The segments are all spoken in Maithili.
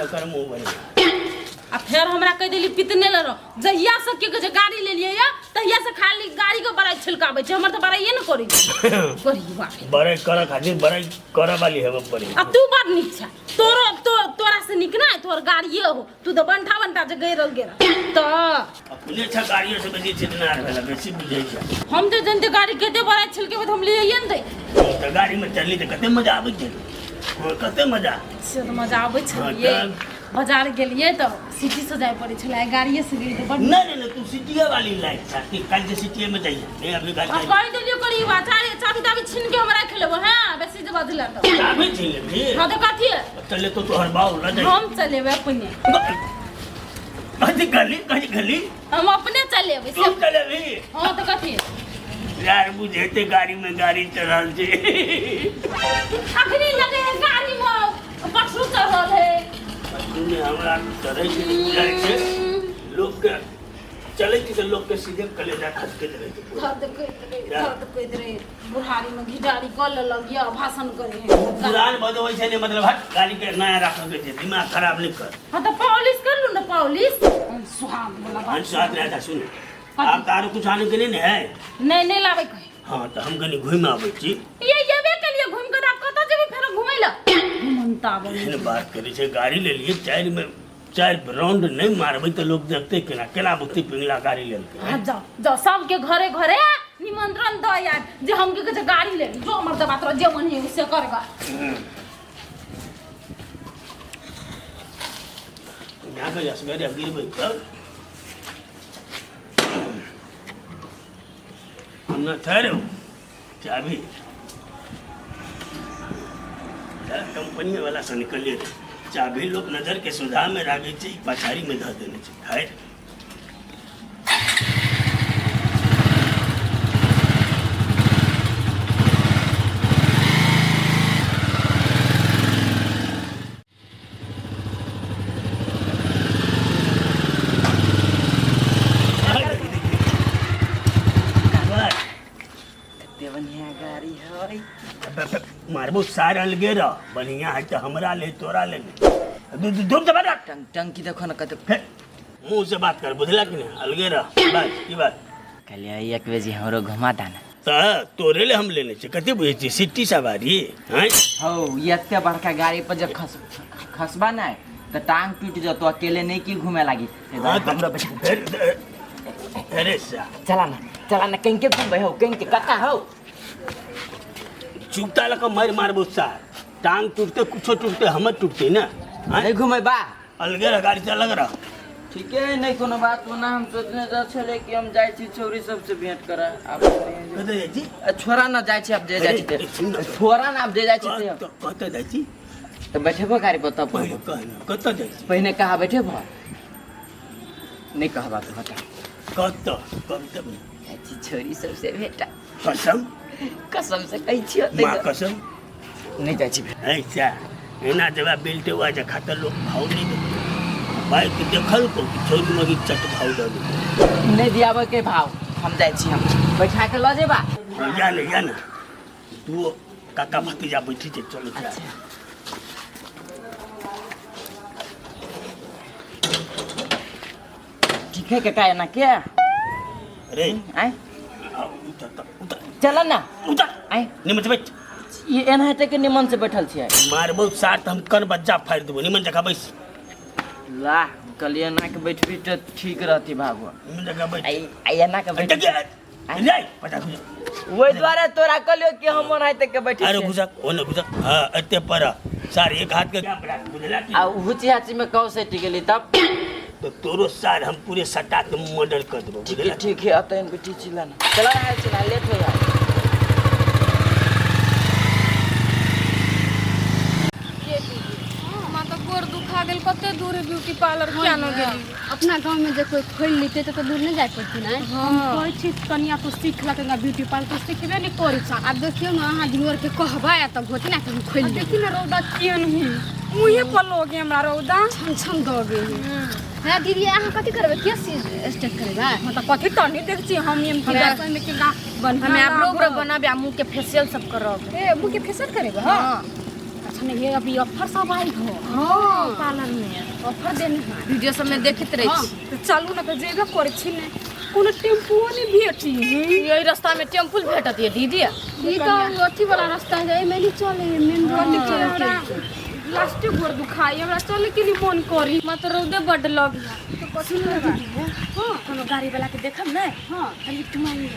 एकर मुँह बढ़िया। आ फेर हमरा कहि देली पितने ले रह। जहिया से के जे गाड़ी लेलियै या तहिया से खाली गाड़ी के बड़ाई छिलकाबै छै, हमर तऽ बड़ाइए ने करै छै। गरीबा। बड़ाई करऽ खातिर बड़ाई करऽ वाली हेबऽ पड़े। आ तू बड़ नीक छै, तोरो तो तोरा से नीक ना तोहर गाड़िए हो, तू तऽ बंठा बंठा जे गैरल गेल तऽ अपने छ गाड़ियो से बेसी छिटनार भेल, बेसी बुझै छै। हम तऽ जनते गाड़ी कते बड़ाई छिलकेबै तऽ हम लियैए ने दै। तऽ गाड़ी में चलली तऽ कते मजा आबै छै। हाँ, कते मजा। से तऽ मजा आबै छलियै। हाँ, तऽ बाजार गेलियै तऽ सिटी से जाय पड़ै छलै, आइ गाड़िए से गेलियै तऽ बड। नहीं नहीं नहीं, तू सिटीए वाली लाइक छा कि कल से सिटीए में जाइए नहीं अभी गाड़ी। आ कहि देलियो करी बा चारि चाबी ताबी छीन के हम राखि लेबो। हां, बेसी जे बजला तऽ चाबी छीन लेबही। हां तऽ कथी चले तो तोहर बाऊ ल जाई। हम चलेबै अपने। कथी कहली, कथी कहली? हम अपने चलेबै। तू चलेबही? हां तऽ कथी यार बुझेते गाड़ी में गाड़ी चढ़ल छै। अखनी लगे है गाड़ी में पशु चढ़ल है। पशु हमरा चढ़ै छै तऽ बुझाइ छै लोक के चलै छै तऽ लोक के सीधे कलेजा खसकैत रहै छै। धधकैत रहे, धधकैत रहे, बुढ़ारी में घिढारी कऽ लेलक यऽ, भाषण करे है। पुरान बजबै छै ने, मतलब हट गाड़ी के नया राखऽ के छै, दिमाग खराब नहि कर। हाँ तऽ पॉलिश कर लू ने, पॉलिश सुहाग वाला बात। सुहाग नहीं था, सुन आब तऽ आरो कुछ आने के नहीं ने है? नहीं नहीं लाबै के। हाँ तऽ हम कनि घुमि आबै छी। ये येबे के लिए घुमि के आब कतऽ जेबै फेर घुमै लए? घुमन्ता बनी। एहन बात करै छै, गाड़ी लेलियै चारि में चारि राउंड नहीं मारबै तऽ लोग देखतै केना केना बुझतै पिंगला गाड़ी लेलकै। हाँ जाओ जाओ, सबके घरे घरे निमंत्रण दऽ यार जे हम के कहै छै गाड़ी ले जो हमर दबा तोरा जे मन है उसे करगा। यहाँ के असगरे गिरबै तब हम न ठहरे चाबी कंपनी वाला से निकलिए रे। चाबी लोग नजर के सुधा में राखै छै, पछाड़ी में धऽ देने छै। खैर कते बढ़िया गाड़ी है। मारबो सार अलगे रह, बढ़िया है तो हमरा ले तोरा ले दूर से बात। टंग टंकी देखो ना कते। फिर मुंह से बात कर, बुझला कि नहीं? अलगे रह बस की बात। कहलियै एक बजे हमरो घुमा दाना। तऽ तोरे ले हम लेने छी, कते बुझै छी सिटी सवारी हैं? हौ, ई एते बड़का गाड़ी पर जे खस खसबा नहि तऽ टांग टूटि जतो, अकेले नहीं की घूमे लागी। हाँ, तऽ हमरो बैठा। अरे सा चला ना, चला ना, कहीं के घूमबै हौ, कहीं के कक्का हौ। चुपता लऽ कऽ मारि मारबो सार, टांग टूटते कुछो टूटते हमर टूटते ना। हैं? नहीं घूमे बा। अलगे रह, गाड़ी से अलग रह। ठीक है, नहीं कोनो बात। ओना हम सोचने जा छले कि हम जाइ छी छौरी सबसे भेंट करे, आब कतऽ जाइ छी? छोरा ना जाइ छी, आब जे जाइ छी अरे, सुन ना। छोरा ना, आब जे जाइ छी ते। कतऽ जाइ छी? तऽ बैठेबो गाड़ी पर तब। पहिले कह ना, कतऽ जाइ छी? पहिने कहा बैठेबो? नहीं कहबा तो बता। कतऽ कतऽ जाइ छी छौरी सबसे भेंट। कसम? कसम से कहै छियौ। माँ कसम। नहीं जाइ छी भेंट। ऐसा एना जब बेल्ट हुआ जे खातर लोग भाव नहीं देते, बाइक देखल को कि छोरी मगी चट भाव दे दे। नहीं दियाबे के भाव, हम जाइ छी, हम बैठा के लऽ जेबा। जा ने, जा ने, तू काका भतीजा बैठी छै, चलो जा। अच्छा ठीक है काका, एना के अरे आय आओ, उतर तर, उतर। चल ना। उतर। आय। निमन से बैठ। ई एना हेतै कि निमन से बैठल छियै? मारबो साथ हम कन बच्चा फाड़ि देबो, निमन जगह बैस। लाह, कहलियै एना के बैठबी तऽ ठीक रहती भागो। निमन जगह बैठ। आई आई एना के बैठ। देखिए, रे 50 घुसा। ओहि दुआरे तोरा कहलियौ कि हम ओनाहिते के बैठे अरे छियै। घुसा, ओने घुसा। हाँ, एते पर सार एक हाथ के क्या बड़ा बुझला कि? आ हुची हाची में कहू सटि गेली तब। तो तोरो सार हम पूरे सटा के मर्डर कर देबो, ठीक बुझला? है, ठीक है, अतः बेटी चिल्ला ना, चला ना, चला, लेट हो यार। हमरा तऽ गोर दुखा गेल, कते दूर ब्यूटी पार्लर किया न गेली? अपना गांव में जे कोई खोल लेते तो दूर नहीं जाए पड़ती ना। हम कहै छी कनिया तू सीख लक ब्यूटी पार्लर, तू सिखबे नहीं करै छा। आब देखियौ ने, अहाँ झोर के कहबै आ तब होती ना कि हम खोलि आ लेबै। देखी ने रौदा केहन है, मुँहे पर लगे हमरा रौदा। छम छम दऽ गेल है। दीदी, अहाँ कथी करबै? के स्टेट करबै? हाँ तऽ कथी तनी देख छी हम एम की देखै में केना बढ़िया हमे आबरो लागल। बनाबे आ मुँह के फेशियल सब करब। ए, मुँह के फेशियल करेबै? हाँ। अच्छा नहीं ये अभी ऑफर सब आई हो। हाँ। पार्लर में ऑफर देने है। वीडियो सब में देखैत रहै हाँ, छी। तऽ चलू ने तऽ जेबे करै छी ने, कोनो टेम्पुओ नहि भेटी। यही रास्ता में टेम्पुल भेटत ये दीदी। ई तऽ अथी वाला रास्ता है, एहिमे नहीं चले, मेन रोड कथी चले। हमरा लास्टे गोर दुखाई, हमरा चले के लिए मन करी। मत रौदे बड लग। तो कथी लेबै? हाँ। कोनो गाड़ी वाला के देखब ने। हाँ। लिफ्ट मांगी।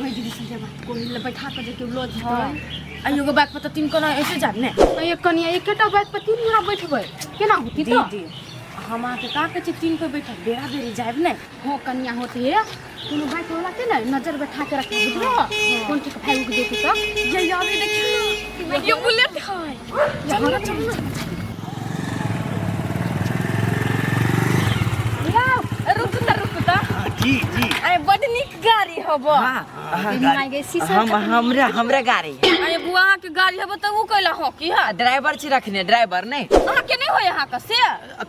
ओहि दीदी से बात कोई ले बैठा के जे के लऽ जेतै। आ एगो बाइक पर तऽ तीन कोना ऐसे जाब ने। ये कनिया एकेटा बाइक पर तीन गोरा बैठबै केना होती तऽ? दीदी हम अहाँके का कहै छी, तीन कोई बैठब बेरा बेरी जायब ने। हाँ कनिया होती है, कोनो बाइक वाला के ने नजर बैठा के रखी, बुझलो? कोन ठीक भाई उग जेती तऽ। ये आबे देखियो ना, ये बुलेट है। चलू ना, चलू ना। रुक त रुक त। हाँ, जी जी। अरे बड नीक गाड़ी हब। हाँ, माय शीशा। हम हमरा हमरा गाड़ी है। अरे बुआ अहाँ के गाड़ी हब तऽ उ कैला हो की है? ड्राइवर छी रखने, ड्राइवर नहीं। अहाँ के नहीं होय अहाँ के से?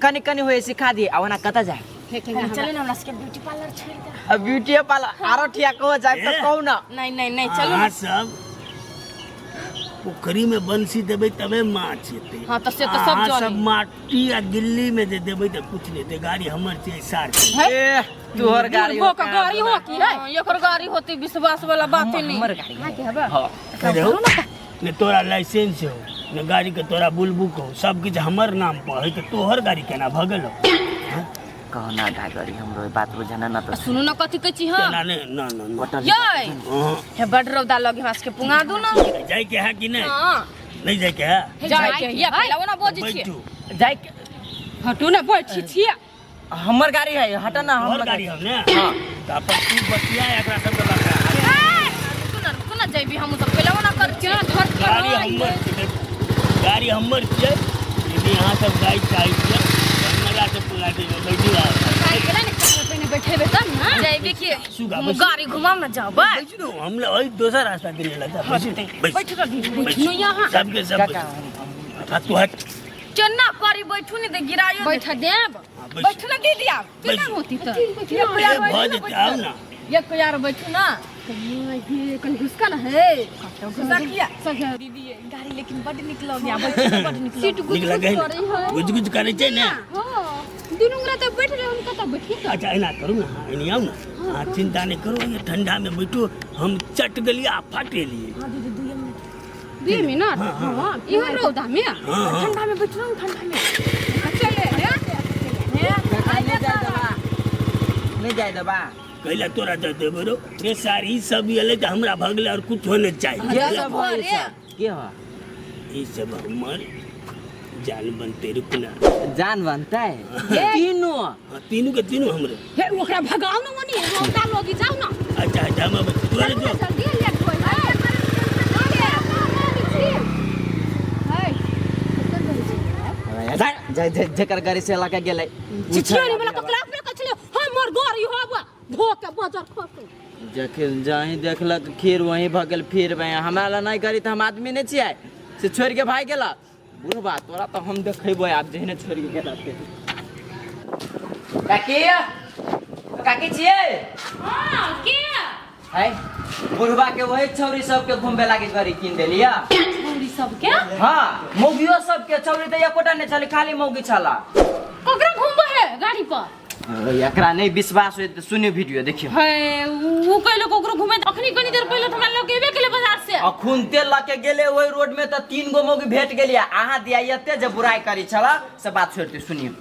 कनी कनी होए सिखा दिए। आ ओना कतऽ जाए? चलू ना, हमरा सबके ब्यूटी पार्लर छोड़ दे। अब ब्यूटी पार्लर आरो ठिया कहो जाए तऽ ए। कहू ना। नहीं नहीं नहीं, चलू अहाँ ना। सब पोखरी में बंसी देबै तबे माछ एतै। हाँ, तऽ से तऽ सब अहाँ जानै। सब माटी आ गिल्ली में जे देबै तऽ कुछ नहि हेतै। गाड़ी हमर छियै, सार छियै। ए तोहर गाड़ी बुढ़बो के गाड़ी हो की है? हाँ, एकर गाड़ी होती विश्वास वाला बात ही नहीं। हमर गाड़ी है। के हबे? हाँ। कह ने तोरा लाइसेंस हो ने गाड़ी के तोरा बुलबुक हो, सब किछु हमर नाम पर है, तऽ तोहर गाड़ी केना भऽ गेल हो? कहो ना गाड़ी हमरो बात बुझाना ना तो। सुनू ना कथी कहै छी हम। केना नहि? ना ना ना। होटल यै हाँ, हे बड रौदा लगे, हमरा सबके पुंगा दू ना। जाइके है कि नहि? हाँ। नहि जाइके है? जाय के ये पहला ओना बजै छियै। बैठू। जाए के हटू ने, बैठी छियै। हमर गाड़ी है, हटा ना। तोहर हमर गाड़ी हम ने। हाँ। तऽ अपन तू बतिया एकरा सबके बकरा। रुकू ना, रुकू ना, जइबी हमहूँ सब पहला ओना कर छियै। गाड़ी हमर छियै, गाड़ी हमर छियै। यदि अहाँ सब गाड़ी चाहै छियै तऽ हम मजा से पुगा देबै। बैठू आब। केना ने करबै, पहिने बैठेबै तब ने। जइबी कि सुगा, बैसू। गाड़ी घुमाम ना जाबे। बैठू ने, हम ले ओहि दोसर रास्ता देने लगा। बैठू बैठू। बैठू तो दीदी। बैठू यहाँ। सबके सब काका बैठू। हट, तू हट। केना करी बैठू ने तऽ गिराइयो बैठ देब। हाँ, बैठू। बैठू ना दीदी आब। केना बैठू। होती तऽ? ए, भऽ जेतै, आउ ना। एक यार बैठू ना। कनि घुसका न है। घुसा किया? दीदी गाड़ी लेकिन बड नीक लगैया, बैठू तऽ बड नीक सीट नीक गुज लगै गुज ने? करै है। गुज गुज करै छै ने। हाँ, दुनू गोरा तऽ बैठ रहे, हम कतऽ बैठी तऽ? अच्छा एना करू ने, हाँ, एनी आउ ने। हाँ, चिंता नहीं करू, ये ठंडा में बैठू, हम चट गेलिए आ फट गेलिए। 2 मिनट। हाँ, इहो रौदा में। हाँ हाँ। ठंडा में बैठू ना, ठंडा में। चले हे। नहीं जाए दबा, नहीं जाए दबा। कैला तोरा दे देबो रो रे सार, ई सब एलै तऽ हमरा भऽ गेलै और कुछ होने चाही। के सब है ई सब? के हो? ई सब हमर जान बनते, रुकना। जान बनता है तीनों? हाँ, तीनू के तीनू हमरे। हे ओकरा भगाउ ने, ओनी रौदा लगी, जाउ ना। अच्छा अच्छा, हम अबै छी। तोरे जो जल्दी लेट होय है। जाए जाए, जेकर गाड़ी से लके गेलै। चिचियारी वाला ककरा अपने कहै छलै हमर गाड़ी होब धो के बजर खसू। जखन जहीं देखलक खीर वहीं भऽ गेल फिर वहीं। हमरा लए नहि करी तऽ हम आदमी नहि छियै से छोड़ि के भागि गेला बुढ़बा। तोरा तऽ हम देखेबो आब जहिने छोड़ि के गेला ते। काकी, काकी छियै? हां के? है बुढ़बा के वही छौरी सबके घुमबे लागी गाड़ी कीन देलिया। छौरी सबके? हाँ, मौगियो सबके। छौरी तऽ एकोटा नहि छलै, खाली मौगी छला। ककरा घुमबै है गाड़ी पर? एकरा नहि विश्वास होय तऽ सुनियो, वीडियो देखियो। हे उ कहलो ककरो घुमे, अखनी कनी देर पहिले तऽ हमरा लग एबे केले बाजार से। अखुन ते लके गेले ओहि रोड में तऽ 3 गो मौगी भेट गेलिया। अहाँ दिया एते जे बुराई करी छला से बात छोड़ि दियौ। सुनियो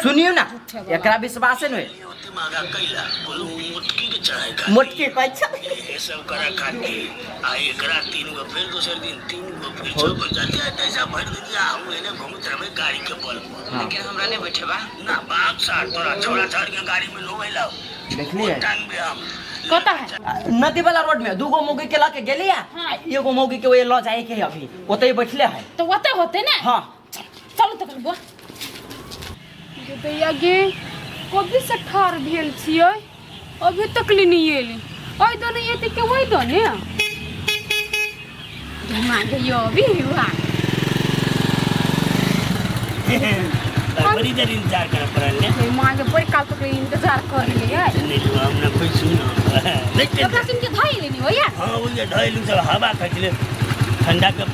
सुनियो ना, एकरा विश्वासे नहि होय। ओते महगा कैला बोलू, मोटकी के चढ़ाई खातिर। मोटकी कहै छै। ये सब करा खातिर आ एकरा 3 गो, फिर दोसर दिन 3 गो, फिर 6 गो, जते पैसा भरि देलियै। हम एने घूमैत रहबै गाड़ी के बल पर। लेकिन हमरा नहि बैठेबा ना बाप सार, तोरा छोड़ा छाड़ के गाड़ी में लो देखलियै? टांग बे हम। कतऽ है? नदी वाला रोड में 2 गो मौगी के लके गेलिया। एगो मौगी के ओए ल जाए के है, अभी ओतै बैठले है। तऽ ओते होते ने। हाँ। चलू तऽ बुआ। दैया गे, कभी से ठाढ़ भेल छियै, अभी तक ले नहीं एली। ओहि दने एते के ओहि दने घुमा गइयो अभी हुआ। बड़ी देर इंतजार करे पड़ल ने। हे माँ के, बड़ी काल तक इंतजार कर लियै। नहीं तो हम ना पैसू ना नहीं ओकरा सुन के धइ लेनी होया। हाँ, वो जे धइलू सब हवा खचले, ठंडा के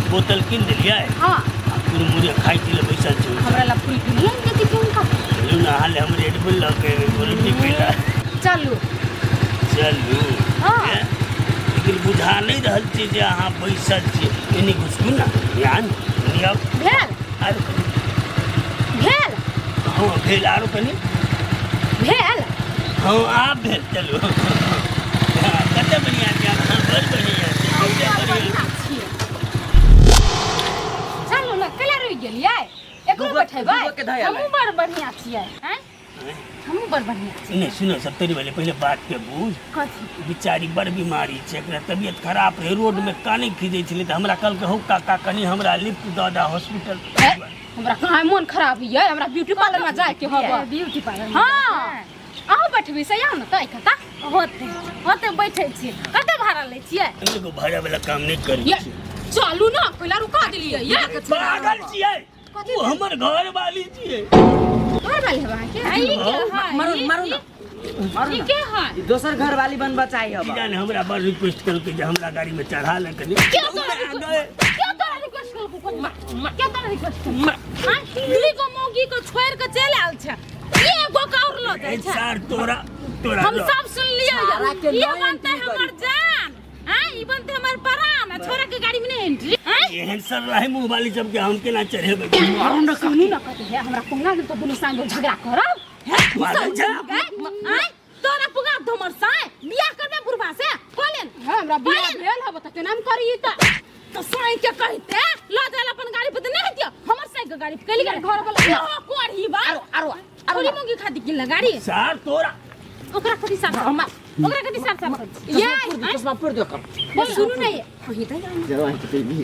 बोतल कीन देलियै। हाँ। आ कुरमुरे खाइ छी ले बैसल छी। हमरा ला फूल फूल आनि देती कि हुनका। चलू ने अहाँ ले हम रेड बुल लऽ के एबै रोटी पीला। चलू। चलू। हाँ। ए, लेकिन बुझा नहि रहल छी जे अहाँ बैसल छी। एनी घुसकू ने ध्यान एनी आउ। भेल। आरो कनी। भेल। हँ भेल आरो कनी। भेल। हँ आब भेल चलू। हाँ, कते बढ़िआँ छै अहाँ बड़ बढ़िआँ छै कते बढ़िआँ। बढ़िआँ छियै। चलू ने कैला रुकि गेलियै? एकरो बैठेबै? दूगो के धयल हमहूँ बड़ बढ़िआँ छियै आँय? हमहूँ बड़ बढ़िआँ छियै। नहि सुनो सप्तरी वाले पहिले बात के बुझ। कथी? बेचारी बड़ बीमारी छै एकरा तबियत खराब रहै रोड में काने खींचै छलै तऽ हमरा कहलकै हौ काका कनी हमरा लिफ्ट दऽ दऽ हॉस्पिटल। हमरा कहाँ मोन खराब होइए हमरा ब्यूटी पार्लर में जाए के हब। ब्यूटी पार्लर में। हाँ अहूँ बैठबी से आउ ने तऽ कता होते होते बैठै छियै। कते भाड़ा लै छियै? एगो भाड़ा वाला काम नहि करै ये छियै। चलू ना पहिला रुका देलियै ये। पागल छियै ओ हमर घर वाली छियै। घर वाली हब अहाँके? ई के है? मारू मारू ना मारू ई ना। के है? ई दोसर घर वाली बनबा चाही की हब। जाने हमरा बड़ रिक्वेस्ट केलकै जे हमरा गाड़ी में चढ़ा ले कनी। के तोरा रिक्वेस्ट के तोरा रिक्वेस्ट केलकौ? के तोरा रिक्वेस्ट केलकौ? हाँ? दुई गो मौगी को छोड़ के चलि आयल छै एगो के और लऽ जाइ ए छै। सर तोरा तोरा हम ल। सब सुन लियै। सारा के ई नौ बनते एंट्री हमर करी। जान हाँ ई बनते हमर प्राण आ छोरा के गाड़ी में नहीं एंट्री हाँ? एहन सर रहे मुँह वाली सबके हम केना चढ़ेबै? मारू ना सुनू ना कथी है हमरा पुंगा के तो दुनू संग झगड़ा करब। पागल छै। आँय तोरा पुगा हमर साय बियाह करबे बुढ़बा से कोलेन? हाँ हमरा बियाह भेल हब तऽ केना करी तऽ? तो साई के कहते ल जाल अपन गाड़ी पर त नहीं हेतियो हमर साई के गाड़ी पर कैली घर वाला। ओ कोढ़ी बा आरो आरो आरो थोड़ी मंगी खाती किन गाड़ी। सर तोरा ओकरा कथी साफ ओकरा कथी साफ साफ करै ये चश्मा फोड़ दो कर। बोल सुनू ना ये वही तऽ जरो आइ के भी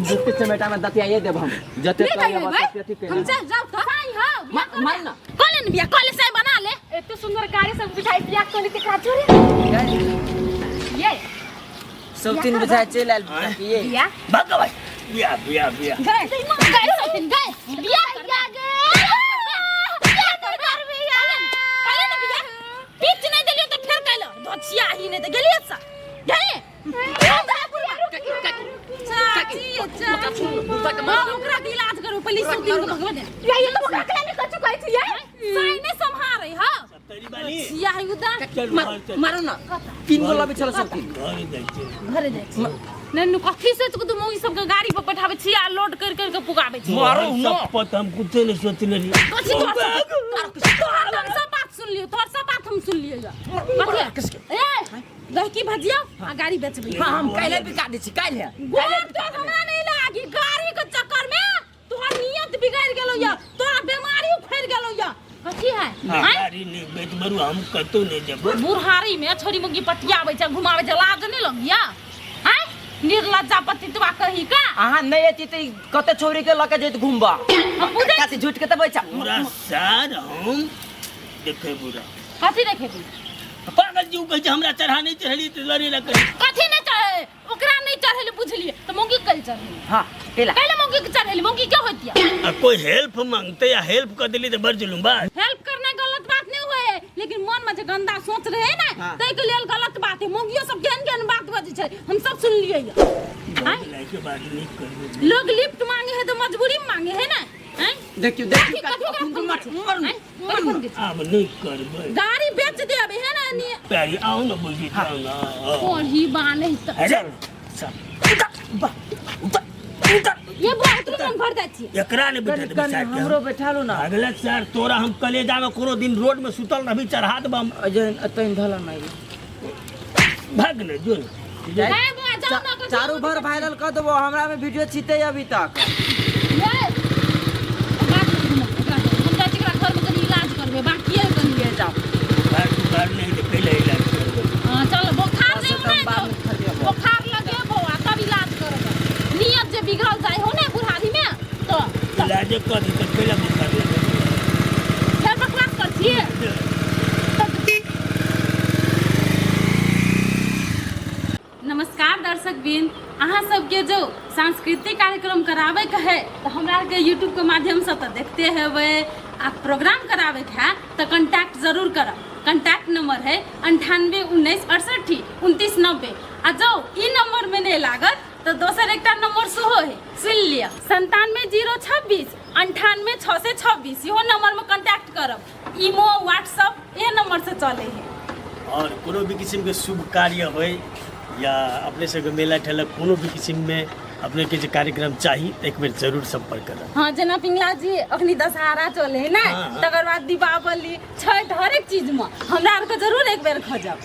जते चमेटा में दतियाइए देब हम जते नहीं कहिए कहिए बस भाई अथी हम कहिए। चल जाओ तो साई हां मार ना। कोलेन बियाह कोले साई बना ले। एते सुंदर गाड़ी सब बिठाई बियाह कोली ते का चोरी ये सब तीन बजे चलि आयल ये। बियाह भाग भाई बियाह बियाह बियाह गए गए सौतीन गए बियाह कर गे बियाह करबे यार पहले ना बियाह बीच नहीं देलियो तो फेर कैलो धोछिया ही नहीं त गेलिए सा गए चाची चाची हां ओकरा के इलाज करू पहले सौतीन के भगवा दे। ये ये तो ओकरा के नहीं कछु कहै छी ये साई नहीं संभारे हां सप्तरी वाली छिया है उदा। चल घर चल। मारू ना तीन गो लबे छल सब तीन। घर जाइ छै घरे जाइ छी नन्नू कथी सोच के तू मौगी सबके गाड़ी पर बैठाबै छी आ लोड कर कर के पुगाबै छी? मारू ना शपथ हम कुछो नहीं सोचने रहियै। कथी तोहर सब तोहर हम सब बात सुन लियौ तोहर सब बात हम सुन लियौ। कथी ए गहकी भजियौ आ गाड़ी बेचबै? हां हम काल्हि बिका दै छी काल्हि। गोर तो हमरा नहीं लागी गाड़ी के चक्कर में तोहर नियत बिगड़ गेलो या तोरा बीमारी उखड़ गेलो या कथी है? हाँ, आँय? गाड़ी नहीं बेच बरू हम कतौ नहीं जेबै। बुढ़ारी में छोरी मुगी पटियाबै छै घुमाबै छै लाज नहीं लगिया आँय? निर्लज्जा पतित्वा कही का अहाँ नहीं एती तऽ कते छोरी के लऽ के जैत घुमबा। हम बुझै कथी झूठ के तऽ बैठा। पूरा सार हम देखे बुरा। कथी देखेबी? पागल जी कहै छै हमरा चढ़ा नहीं चढ़ली तऽ लड़े ला करी। कथी नहीं चढ़े ओकरा नहीं चढ़ेली बुझलिए तऽ मौगी कल चढ़ेली। हां केला कैले मौगी के चढ़ेली मौगी के होतिया? आ कोई हेल्प मांगते या हेल्प कर देली तऽ बड़ जुलुम बा। हेल्प करना गलत बात नहीं हुए लेकिन मन में जे गंदा सोच रहे ना हाँ। तै के लेल गलत बात है। मौगियो सब केहन केहन बात बजै छै हम सब सुन लियै। लाइके बात नहीं करबे। लोग लिफ्ट मांगे है तो मजबूरी में मांगे है ना हैं? देखियो कथी देखियो कथी ओकरा फोन मार करै मार हैं? कथी फोन करै छै? आब नहीं करबै। गाड़ी बेच देबे है ना नी प्यारी आओ ना बुझी जाओ ना। कोढ़ी बाने त अरे सब उतर बा उतर उतर। ये बहुत हम घर जाइ छी। एकरा नहीं बैठा देबै कनी सार के। हमरो बैठालू ना। अगला सार तोरा हम कलेजा में कोनो दिन रोड में सुतल रहबी चढ़ा देब हम। अजय अतैन धला मारी भाग ने जो ने। ए बुआ जाओ ना कथी चारू भर वायरल कर देबो हमरा में वीडियो छिते अभी तक। ये बात नहीं घुमा एकरा हम जाइ छी एकरा घर में कनी इलाज करबै बाकी है कनी जाओ। बार बार नहीं तो पहले इलाज करबै। हां चल बुखार बस जे तब बाद नहीं में खरीदबो। बुखार लगे बौआ तब इलाज करबै। नियत जे बिगड़ल जाइ हो ने बुढ़ारी में तो इलाज कर दी तो पहले बुखार लगे। फेर बकवास कर छियै। नमस्कार दर्शक बिन अहाँ सबके जो सांस्कृतिक कार्यक्रम करावे के है तो हमरा के यूट्यूब के माध्यम से तो देखते हेबै आ प्रोग्राम करावे के है तो कॉन्टैक्ट जरूर करब। कॉन्टैक्ट नंबर है 98 19 68 29 90 आ जो ई नंबर में नहीं लागत तो तऽ दोसर एकटा नंबर सेहो है, सुनि लिअ, 97 026 98 626। इहो नंबरमे कॉन्टैक्ट करब। इमो, व्हाट्सअप इहे नंबर से चले है। आओर कोनो भी किसिमके शुभ कार्य होइ या अपने सबके मेला ठेला, कोनो भी किसिममे अपनेके जे कार्यक्रम चाही, तऽ एक बेर जरूर सम्पर्क करब। हाँ, जेना पिंगला जी, अखनी दशहरा चले है ने? हाँ। तकर बाद दीपावली, छठि, हरेक चीजमे हमरा आरके जरूर एक बेर खोजब।